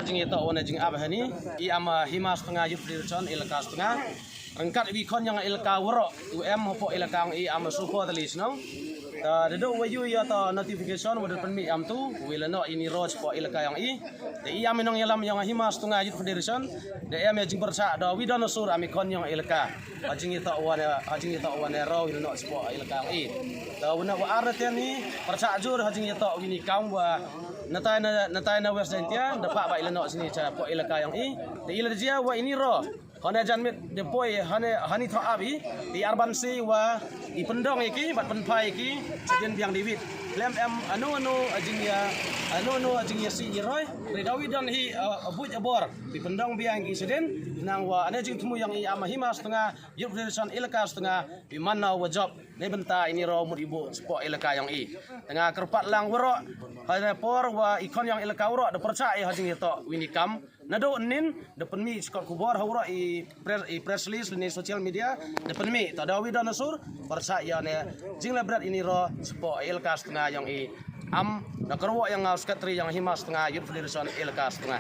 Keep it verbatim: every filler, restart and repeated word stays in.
Jingïatoh wan jingap hani i am Hima Sutnga Youth Federation Elaka Sutnga. Ryngkat wi khon ïong Elaka waroh u em hapoh Elaka ïong i am Supo Dali Shnong. Ta da dok wa yu ïa ta notification wa da pynmih am tu wi la noh ini ro hapoh Elaka ïong i. Da i am i nongïalam ïong Hima Sutnga Youth Federation. Da em ïa jingpyrshah da wi don sur am i khon ïong Elaka. Ha jingïatoh wan ha jingïatoh wan ro wi la noh hapoh Elaka ïong i. Ta wan wa ar ten ni pyrshah jur ha jingïatoh wi ni kam wa natai na natai na West Jaintia da pa ba i la noh sini hapoh Elaka ïong i. Da i la jia wa ini ro. Hane jan mit de poi hane hani tho abi. Di arban si wa i pyndong iki bat pynpai iki. Sidin biang David. Lem em anu anu ajing ya anu anu ajing ya si i roi. Ri David dan hi abuj abor. Di pyndong biang iki sidin nang wa ane jing temu yang i am Hima Sutnga Youth Federation Elaka Sutnga. Bi mana wa job ne benta ini ro mut ibu hapoh Elaka ïong i. Tengah kerpat lang waroh. Hane por wa i khon ïong Elaka waroh da pyrshah i ha jingïatoh wi ni kam. Naduh nin da pynmih skop khubor ha waroh i press, i press release lane social media da pynmih ta da wi don sur pyrshah ïa ne jinglebret ini ro hapoh Elaka Sutnga ïong i am da kerwoh ïong nga Secretary ïong Hima Sutnga Youth Federation Elaka Sutnga.